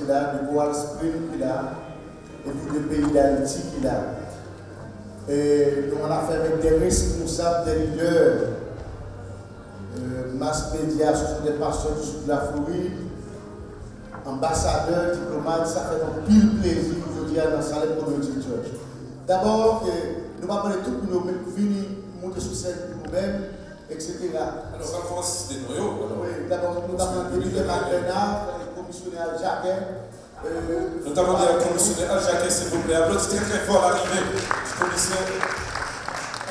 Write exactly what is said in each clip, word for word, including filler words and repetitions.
la, de Coral Spring ki la, epi de peyi Dayiti ki la. E nou an afè avèk de responsab, de lidè, e, mas medya, asosyasion de pastè di sid Laflorid, anbasadè, diplomat, sa fè nou anpil plezi jodi a nan Salem Community Church. Dabò, e, nou pa mande tout moun yo vini moute sou sèn pou nou menm, et cetera. Alò, sa fè asiste nou yo. Alò, wi, dabò, nou ta pran Depite Marc Bernard, Komisyonè Al Jacquet, e, nou ta mande a Komisyonè Al Jacquet, silvouplè, aplodi trè, trè fò larive Komisyonè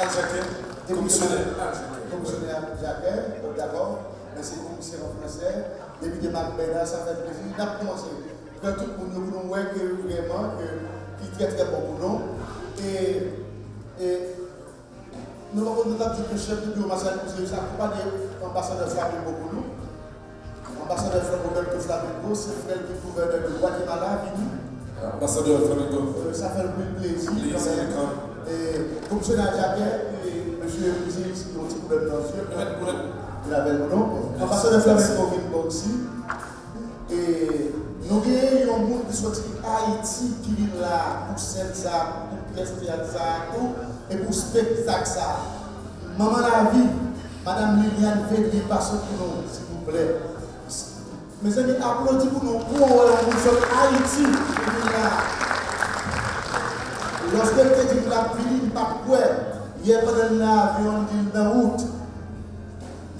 Al Jacquet. Komisyonè Al Jacquet. Komisyonè Al Jacquet, dakò. Mèsi, Komisè an fransè. Depite Marc Bernard, sa fè plezi. N ap kòmanse. Pran tout moun yo pou nou wè ke vrèman, ke li trè, trè bon pou nou. E, e, Nou poko nou t ap di ke chèf de biwo Marcel Mouzé yo se akonpanye anbasadè Flamingo pou nou. Anbasadè Flamingo, Roberto Flamingo, se frè l ki gouvènè de Guatemala, vini. Anbasadè Flamingo. E, sa fè l anpil plezi kanmenm. E, Komisyonè Al Jacquet, e, mesye Mouzé, se yon ti pwoblèm nan zye. Li avè nou, non? Anbasadè Flamingo vin bò isi. E nou gen yon moun ki soti Ayiti ki vin la pou sèn sa, pou pyès teyat sa tou, e pou spektak sa. Manman lavi, Madanm Liliane Védrine, pase pou nou, silvouplè. Mezanmi, aplodi pou nou, pou w wè yon moun sot Ayiti ki vin la. Lòske l te di m l ap vini, m pa t kwè. Yè pandan n nan avyon, m di l nan wout.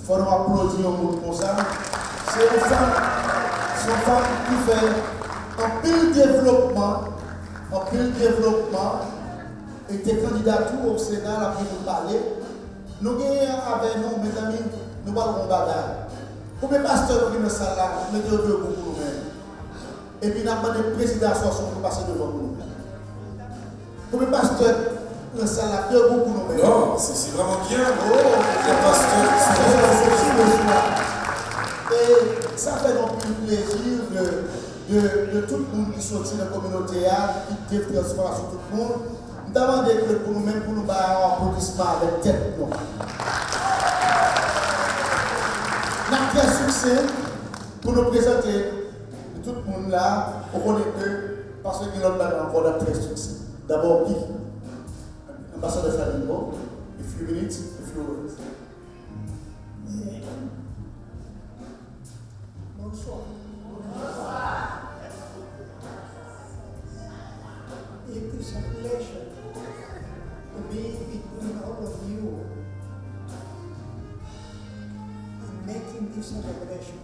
Fò nou aplodi yon moun konsa. Se yon fanm, se yon fanm ki fè anpil devlopman, anpil devlopman, e te kandida tou o Sena, l ap gen pou l pale. Nou genyen avè nou, mezanmi, nou pral wè yon bagay. Konbyen pastè nou gen nan sal la? Mete yo debou pou nou menm. Epi n ap mande prezidan aswè a pou pase devan pou nou. Konbyen pastè nan sal la debou pou nou menm? Non, c'est, c'est vraiment bien. Oh, les pasteurs sont là aussi, bonsoir. E sa fè nou anpil plezi de, de, de tout moun ki soti nan kominote a, ki te transfòmasyon tout moun. M ta mande ke pou nou menm, pou nou bay yon aplodisman avèk tèt nou. N ap fè siksè pou nou prezante Tout moun la, ou konnen ke, paske gen lòt bagay ankò n ap fè sou sa. Dabò, wi. Anbasadè Flamingo, a few minutes, a few words. Bonswa. It is a pleasure to be between all of you and making this celebration.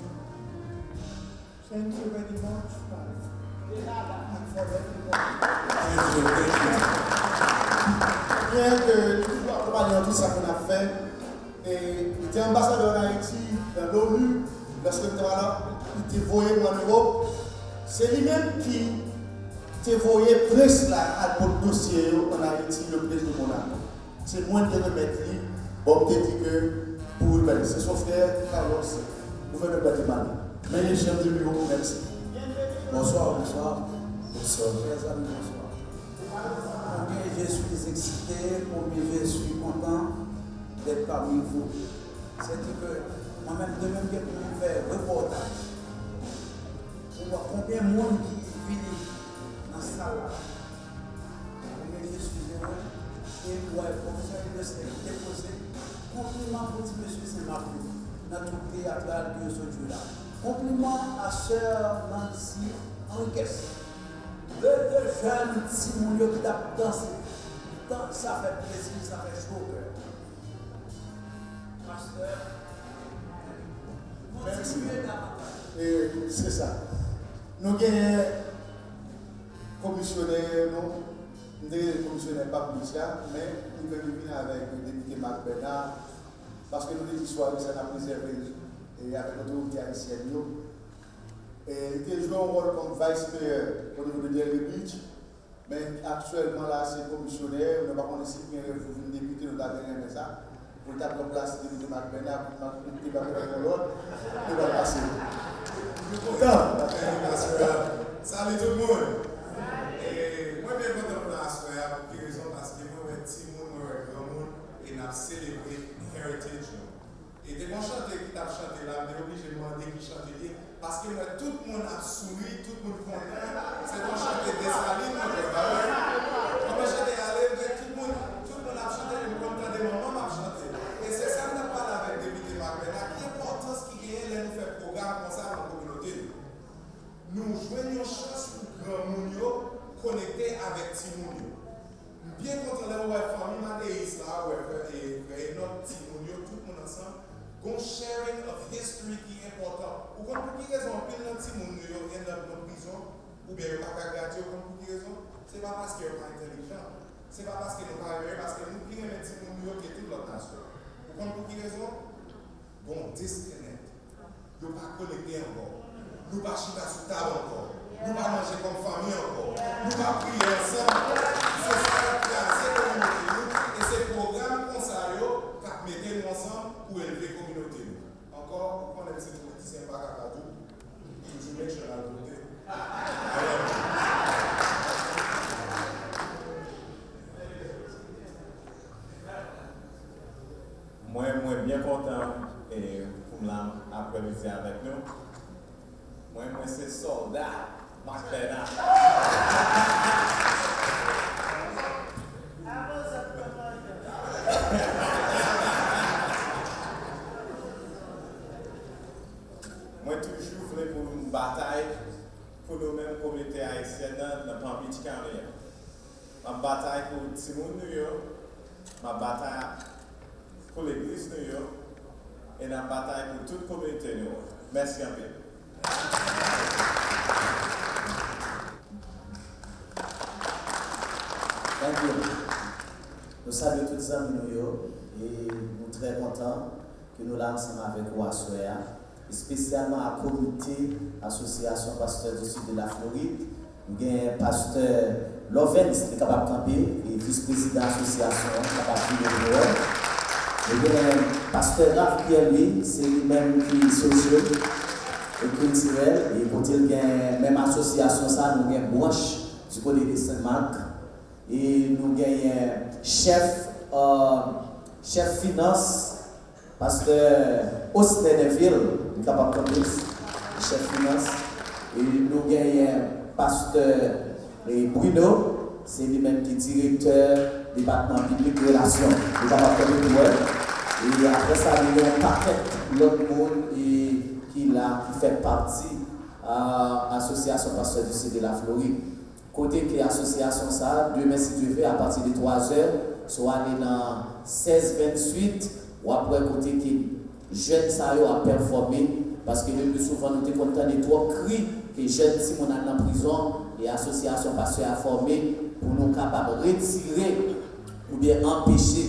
Thank you very much, Father, and for everyone. Thank you, thank you. Byen ke li toujou akonpanye nan tout sa ke n ap fè. E li te anbasadè ann Ayiti, nan l'ONU, lòske m te pale, li te voye m ann Ewòp. Se li menm ki te voye prens la al pot dosye yo ann Ayiti, le prens de Monaco. Se mwen ki te remèt li, bon, m te di ke pou l bay. Se son frè, Carlos, gouvènè Gwatemala. Men, chèf de biwo, mèsi. Bonswa, bonswa. Bonswa. Chè zanmi, bonswa. Combien je suis excité, combien je suis content d'être parmi vous. C'est-à-dire que mwen menm, demen, m gen pou m fè repòtaj. Ou wè konbyen moun ki vini nan sal la. Konbyen je suis heureux. E m wè pwofesè Ildesten ki te poze konpliman pou ti mesye Sen Mak yo nan twoup teyatral ke yo sot jwe la. Konpliman a sè Nancy Henriquez. De, de jèn timoun yo ki t ap danse. Tan, sa fè plezi, sa fè cho kè. Pastè, kontinye davantaj. E se sa. Nou genyen komisyonè nou, m te rele komisyonè Patricia, men li menm li vin avèk depite Marc Bernard, paske nou te di sware sa n ap rezève, e, avèk otorite ayisyèn yo. E li te jwe yon wòl kòm vice mayor o nivo de Delray Beach, men aktyèlman la, se komisyonè, nou pa konnen si l gen rèv pou vin depite, nou ta byen renmen sa. Pou l ta pran plas depite Marc Bernard, pou Marc te ba nou yon lòd, nou pral pase. Nou kontan. Salut tout moun. E mwen byen kontan pou la aswè a, pou ki rezon? Paske mwen wè timoun, mwen wè granmoun, e n ap selebre heritage nou. E te gon chante ki t ap chante la, m te oblije mande ki chante l ye. Paske m wè tout moun ap souri, tout moun kontan. Se yon chante Desalin, mwen wè ba yo. Mwen chante ale, m wè tout moun, tout moun ap chante, m konn tande manman m ap chante. E se sa m t ap pale avèk depite Macbeth la, ki enpòtans ki genyen lè nou fè pwogram konsa nan kominote nou. Nou jwenn yon chans pou granmoun yo konekte avèk timoun yo. M byen kontan lè m wè fanmi Mateis la, wè frè e frè Enòk, timoun yo, tout moun ansanm, gon sharing of history ki enpòtan. Ou konn pou ki rezon anpil nan timoun nou yo end up nan prizon, oubyen yo pa ka gradye, ou konn pou ki rezon? Se pa paske yo pa entèlijan, se pa paske nou pa renmen yo, paske nou pi renmen timoun nou yo ke tout lòt nasyon. Ou konn pou ki rezon? Gon disconnect. Yo pa konekte ankò. Nou pa chita sou tab ankò. Nou pa manje kòm fanmi ankò. Nou pa priye ansanm ankò. Se sa k ap kraze kominote nou, e se pwogram konsa yo k ap mete nou ansanm pou elve kominote nou. Ankò, ou konnen m se politisyen, m pa ka pa di w, toujou make sure n al vote. Mwen, mwen byen kontan, e, pou m la aprèmidi avèk nou. Mwen, mwen se sòlda Macbeth la. Mwen toujou vle pou nou batay pou nou menm kominote ayisyèn nan, nan Palm Beach County an. M ap batay pou timoun nou yo, m ap batay pou legliz nou yo, e n ap batay pou tout kominote nou an. Mèsi anpil. Thank you. Nou salye tout zanmi nou yo, e nou trè kontan ke nou la ansanm avèk ou aswè a, espesyalman a komite Asosyasyon Pastè di Sid de la Florid. Nou gen pastè Lovens, li kapab kanpe, e vis prezidan asosyasyon an, li kapab vini pou nou wè. Nou gen pastè Ralph Pierre Louis, se li menm ki sosyo e kiltirèl, e kote l gen menm asosyasyon sa, nou gen branch di kote de Sen Mak, e nou genyen chèf, euh, chèf finans, pastè Osner Neville, li kapab kanpe, chèf finans. E nou genyen pastè, e, Bruno, se li menm ki direktè depatman piblik relasyon. Li kapab kanpe tou, wè. E apre sa, nou gen yon pakèt lòt moun, e, ki la, ki fè pati, a, Asosyasyon Pastè di Sid de la Florid. Kote ke asosyasyon sa a, demen si Dye vle, apati de twa zè, si w ale nan sèz venntuit, w ap wè kote ke jèn sa yo ap pèfòme, paske le pli souvan nou te konn tande twòp kri ke jèn timoun al nan prizon, e asosyasyon pastè a fòme pou nou kapab retire oubyen anpeche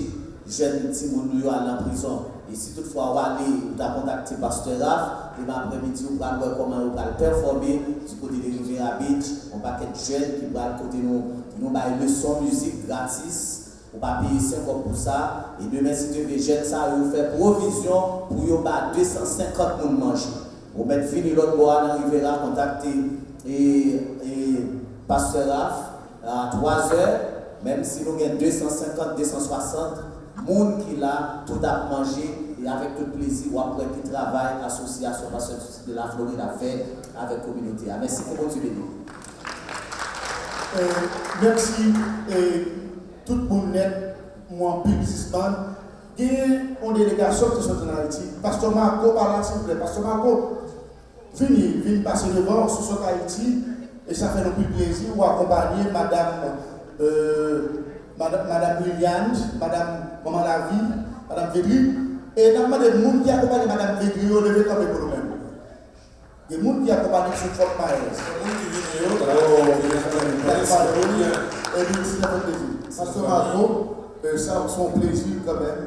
jèn timoun nou yo al nan prizon. E si toutfwa w ale, ou ta kontakte pastè Ralph, demen aprèmidi ou pral wè kòman yo pral pèfòme di kote de Rivera Beach, yon pakèt jèn ki pral kote nou, nou bay leson mizik gratis, ou pa peye senk kòb pou sa, e demen si Dye vle jèn sa yo fè pwovizyon pou yo ba de san senkant moun manje. Ou mèt vini lòt bò a nan Rivera, kontakte, e, e, pastè Ralph, a twa zè, menm si nou gen de san senkant, de san swasant moun ki la, tout ap manje, e avèk tout plezi, w ap wè ki travay Asosyasyon Pastè di Sid de la Florid ap fè avèk kominote a. Mèsi, ke Bondye beni w. E, mèsi, e, tout moun nèt, mwen anpil biznismann. Gen yon delegasyon ki te sot ann Ayiti. Pastè Marco pa la, silvouplè. Pastè Marco, vini, vin pase devan, si w sot Ayiti, e sa fè nou anpil plezi, ou akonpanye madam, euh, madam, madam Liliane, madam Manman Lavi, madam Védry, e n ap mande moun ki akonpanye madam Védry yo leve kanpe pou nou menm. Gen moun ki akonpanye sou Fort Myers. Gen moun ki vini yo, oh, ki vini yo, e nou di sa fè plezi. Pastè Marco, euh, sa se yon plezi kanmenm.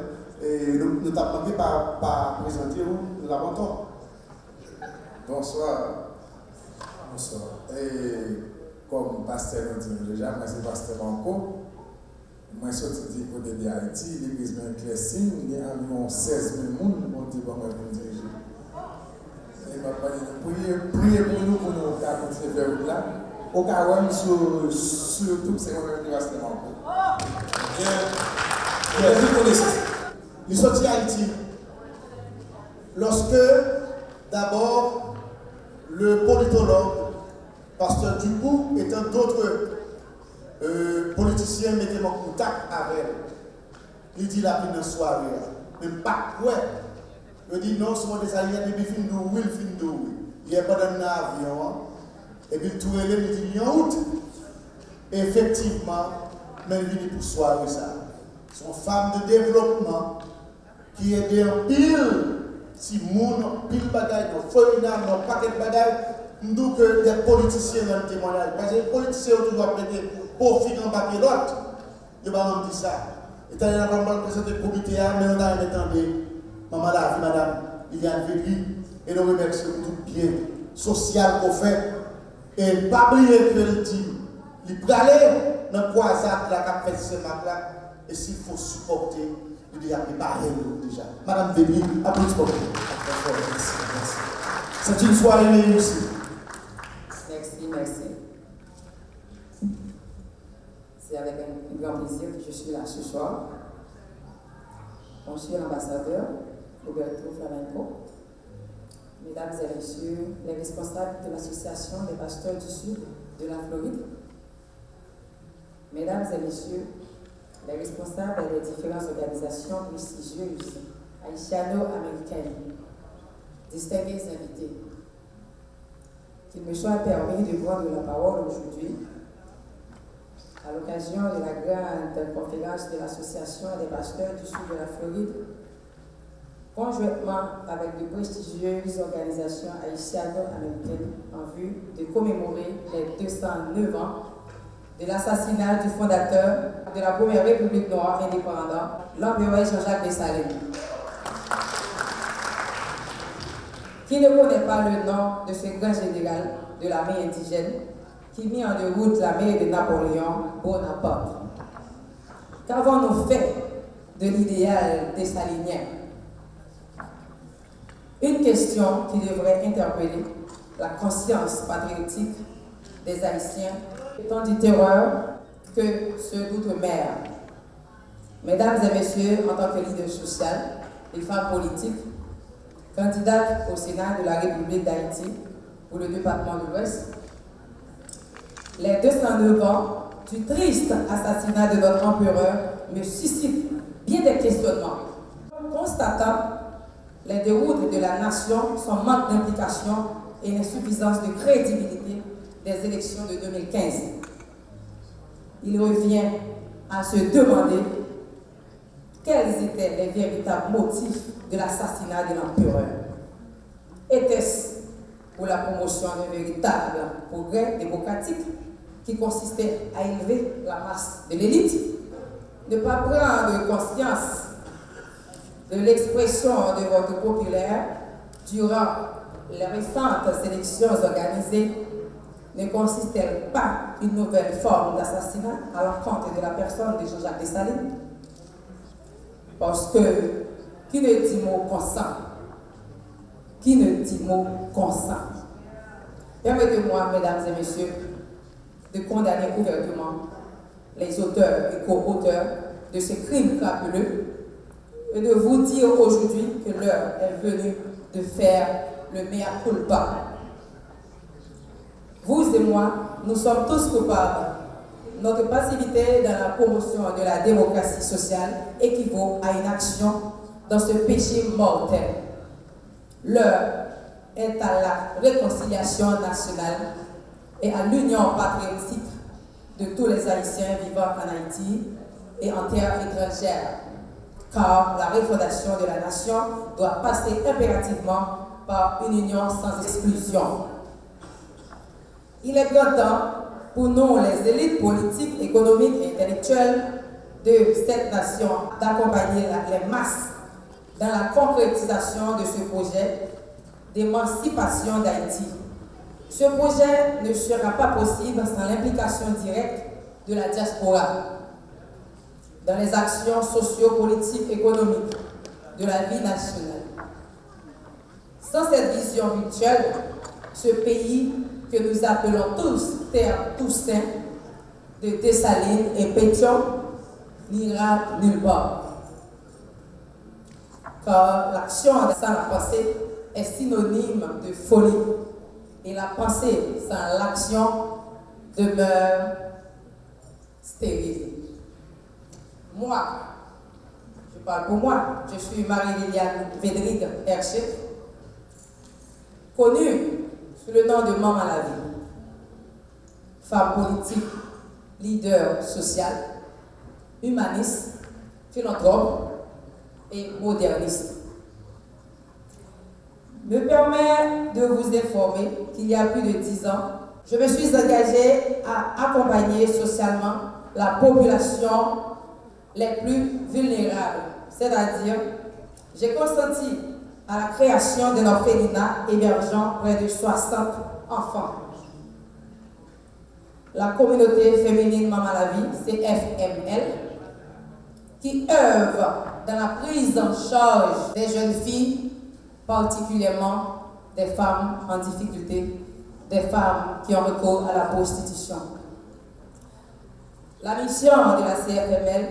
E nou, nou t ap manke pa, pa prezante ou, nou t ap antò. Bonswa. Bonswa. E kòm pastè nou di nou deja, mwen se pastè Marco. Mwen soti di kote de Ayiti, legliz mwen eklèsi, m gen anviwon sèz mil moun Bondye ban mwen pou m dirije. E m ap mande nou priye, priye pou nou, pou nou ka kontinye fè wout la. Ou ka wè m sou, sou YouTube, se mwen menm ki pastè Marco. Byen. Byen, nou konesans. Li soti Ayiti. Lòske, dabò, Le politologue, Pasteur Dubourg et tant d'autres euh, politiciens mete m an kontak avè l. Li di l ap vin nan sware a. Men m pa t kwè. Yo di non, se yon Desalyen, depi fin di w wi, l fin di w wi. Yè pandan m nan avyon an, epi l tou rele m, li di m yon wout. Efektivman, men l vini pou sware sa a. Se yon fanm de devlopman ki ede anpil timoun, anpil bagay, nan Foyonam, nan yon pakèt bagay. M di w ke de politisyen rann temwayaj. Paske politisyen yo toujou ap mete pwofi anba pye lòt. Yo pa janm di sa. E talè n ap pral prezante komite a, men nou ta renmen tande Manman Lavi, Madam Liliane Védry, e nou remèsye w pou tout byen sosyal ke w fè. E pa bliye ke l di li prale nan kwazad la k ap fèt Senmak la, e si l fò sipòte, li deja prepare l deja. Madam Védry, aplodi pou li. Mèsi, mèsi. C'est une soirée réussie. Merci, merci. C'est avec un grand plaisir que je suis là ce soir. Monsieur l'ambassadeur Roberto Flamenco, mesdames et messieurs les responsables de l'Association des pasteurs du Sud de la Floride, mesdames et messieurs les responsables des différentes organisations prestigieuses haïtiano-américaines, distingués invités, qu'il me soit permis de prendre la parole aujourd'hui à l'occasion de la grande conférence de l'Association des pasteurs du Sud de la Floride, conjointement avec de prestigieuses organisations haïtiano-américaines en vue de commémorer les deux cent neuf ans de l'assassinat du fondateur de la première République noire indépendante, l'empereur Jean-Jacques Dessalines. Qui ne connaît pas le nom de ce grand général de l'armée indigène qui mit en route l'armée de Napoléon Bonaparte? Qu'avons-nous fait de l'idéal dessalinien? Une question qui devrait interpeller la conscience patriotique des Haïtiens, tant de terreur que ceux d'outre-mer. Mesdames et messieurs, en tant que leader social et femme politique, candidate au Sénat de la République d'Haïti pour le département de l'Ouest, les deux cent neuf ans du triste assassinat de notre empereur me suscitent bien des questionnements. Constatant les déroutes de la nation, son manque d'implication et l'insuffisance de crédibilité des élections de deux mille quinze. Il revient à se demander quels étaient les véritables motifs de l'assassinat de l'empereur. Était-ce pour la promotion d'un véritable progrès démocratique qui consistait à élever la masse de l'élite? Ne pas prendre conscience de l'expression de vote populaire durant les récentes élections organisées ne constitue-t-elle pas une nouvelle forme d'assassinat à l'encontre de la personne de Jean-Jacques Dessalines? Parce que qui ne dit mot consent, qui ne dit mot consent. Permettez-moi, mesdames et messieurs, de condamner ouvertement les auteurs et co-auteurs de ce crime crapuleux et de vous dire aujourd'hui que l'heure est venue de faire le mea culpa. Vous et moi, nous sommes tous coupables. Notre passivité dans la promotion de la démocratie sociale équivaut à une action dans ce péché mortel. L'heure est à la réconciliation nationale et à l'union patriotique de tous les Haïtiens vivant en Haïti et en terre étrangère, car la refondation de la nation doit passer impérativement par une union sans exclusion. Il est grand temps pour nous, les élites politiques, économiques et intellectuelles de cette nation, d'accompagner la, les masses dans la concrétisation de ce projet d'émancipation d'Haïti. Ce projet ne sera pas possible sans l'implication directe de la diaspora dans les actions socio-politiques, économiques de la vie nationale. Sans cette vision mutuelle, ce pays que nous appelons tous terre Toussaint, de Dessalines et Pétion, n'ira nulle part. Car l'action sans la pensée est synonyme de folie. Et la pensée sans l'action demeure stérile. Moi, je parle pour moi, je suis Marie-Liliane Védrigue Hergé, connue sous le nom de Maman Lavi. Femme politique, leader social, humaniste, philanthrope et moderniste, me permet de vous informer qu'il y a plus de dix ans, je me suis engagée à accompagner socialement la population les plus vulnérables, c'est-à-dire j'ai consenti à la création d'un orphelinat hébergeant près de soixante enfants. La communauté féminine Maman Lavi, C F M L, qui œuvre dans la prise en charge des jeunes filles, particulièrement des femmes en difficulté, des femmes qui ont recours à la prostitution. La mission de la C F M L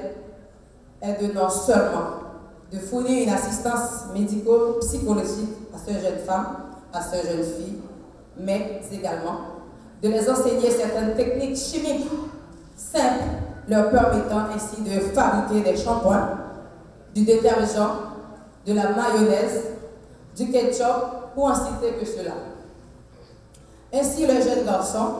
est de non seulement de fournir une assistance médico-psychologique à ces jeunes femmes, à ces jeunes filles, mais également de les enseigner certaines techniques chimiques simples leur permettant ainsi de fabriquer des shampoings, du détergent, de la mayonnaise, du ketchup, pour en citer que cela. Ainsi, les jeunes garçons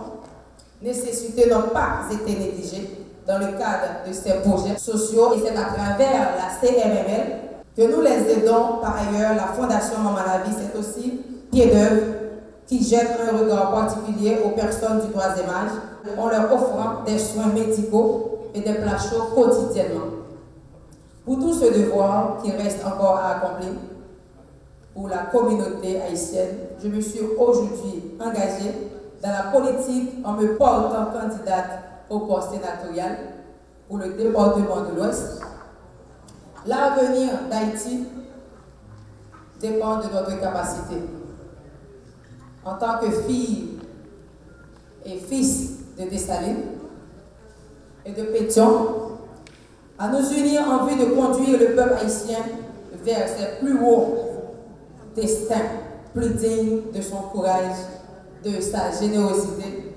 nécessité n'ont pas été négligés dans le cadre de ces projets sociaux et c'est à travers la C M M L que nous les aidons. Par ailleurs, la Fondation Maman Lavi, c'est aussi pied d'œuvre qui jette un regard particulier aux personnes du troisième âge en leur offrant des soins médicaux et des plats chauds quotidiennement. Pour tout ce devoir qui reste encore à accomplir, pour la communauté haïtienne, je me suis aujourd'hui engagée dans la politique en me portant candidate au corps sénatorial pour le département de l'Ouest. L'avenir d'Haïti dépend de notre capacité, en tant que fille et fils de Dessalines et de Pétion, à nous unir en vue de conduire le peuple haïtien vers ses plus hauts destins, plus dignes de son courage, de sa générosité,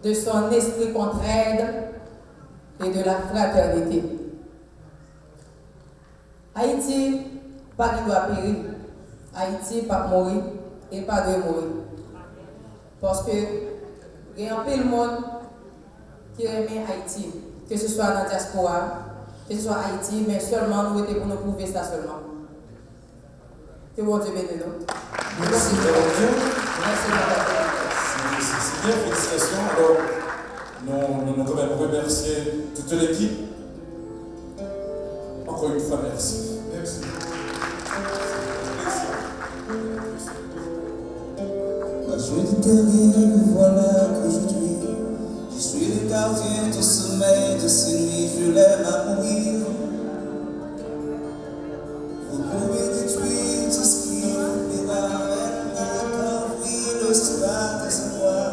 de son esprit contre-aide et de la fraternité. Ayiti pa gen dwa peri. Ayiti p ap mouri e pa dwe mouri. Paske gen anpil moun ki renmen Ayiti, ke se swa nan dyaspora, ke se swa Ayiti, men sèlman nou rete pou nou pwouve sa sèlman. Ke Bondye beni nou. Mèsi, Bondye. Mèsi, Papa. Si, si, si byen, felisitasyon. Alò, nou, nou, nou kanmenm remèsye tout lekip. Encore une fois, merci. Merci. Moi, je dis de rien, me voilà qu'aujourd'hui, je suis le gardien du sommeil de ces nuits, je l'aime à mourir. Vous pouvez détruire tout ce qui vous plaira, elle n'a qu'à ouvrir le spa de ses doigts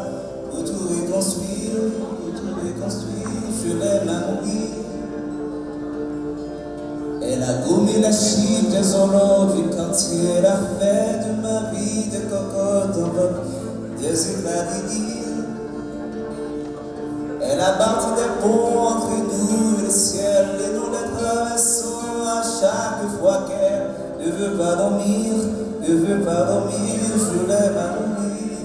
pour tout reconstruire, pour tout reconstruire, je l'aime à mourir. Elle a gommé la chute des horloges du quartier, elle a fait de ma vie des cocottes en bloc, des éclats de rire. Elle a bâti des ponts entre nous et le ciel, et nous les traversons à chaque fois qu'elle ne veut pas dormir, ne veut pas dormir, je l'aime à mourir.